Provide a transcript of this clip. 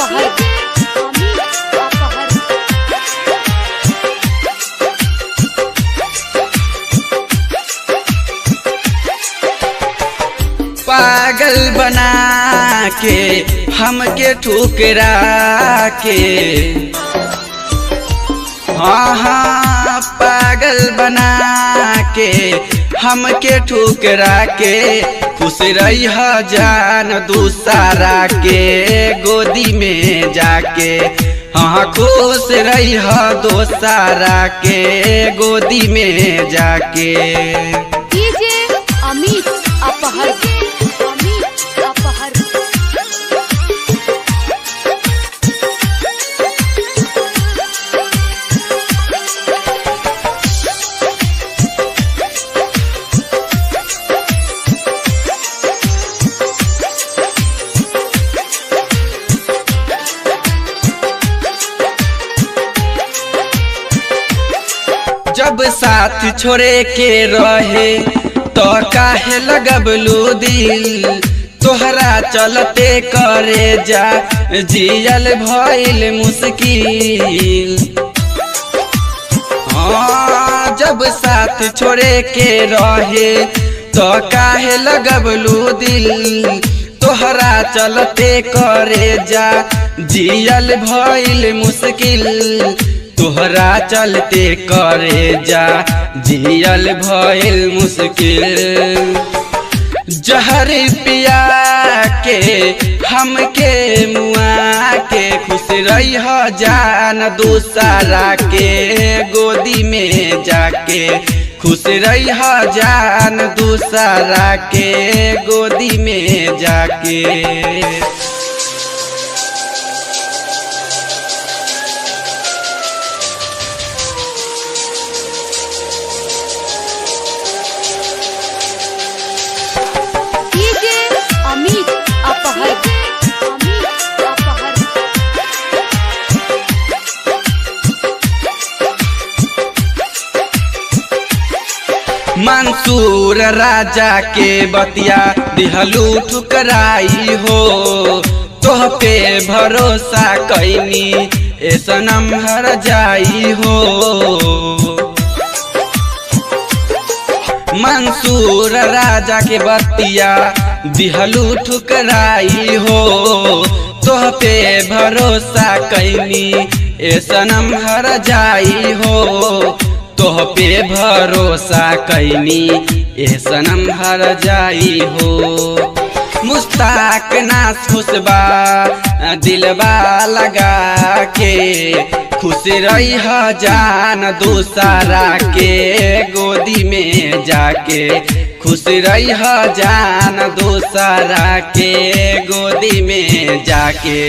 अपहर। अमित अपहर। पागल बना के हमके ठुकरा के, हाँ हाँ पागल बना के हमके ठुकरा के, खुश रही जान दूसरा के गोदी में जाके, हाँ खुश रही दोसरा के गोदी में जाके। डीजे अमित अपहर। अमित अपहर। जब साथ छोड़े के रहे तो काहे लगबलू दिल, तोहरा चलते करे जा जियल भइल मुश्किल। हाँ, जब साथ छोड़े के रहे तो काहे लगबलू दिल, तोहरा चलते करे जा जियल भइल मुश्किल, तोहरा चलते करे जा जियल भइल मुश्किल। जहर पिया के हमके मुआ के, खुश रही जान दूसरा के गोदी में जाके, खुश रही जान दूसरा के गोदी में जाके। डीजे अमित अपहर। अमित अपहर। मंसूर राजा के बतिया दिहलू ठुकराई हो, तोह पे भरोसा कैनी ए सनम हर जाई हो। मंसूर राजा के बतिया दिहलू ठुकराई हो, तोह पे भरोसा कैनी ए सनम हर जाई हो, तोह पे भरोसा कैनी ए सनम हर जाई हो। मुस्ताक ना खुशबा दिलबा लगा के, खुश रही जान दूसरा के गोदी में जाके, खुश रही जान दूसरा के गोदी में जाके।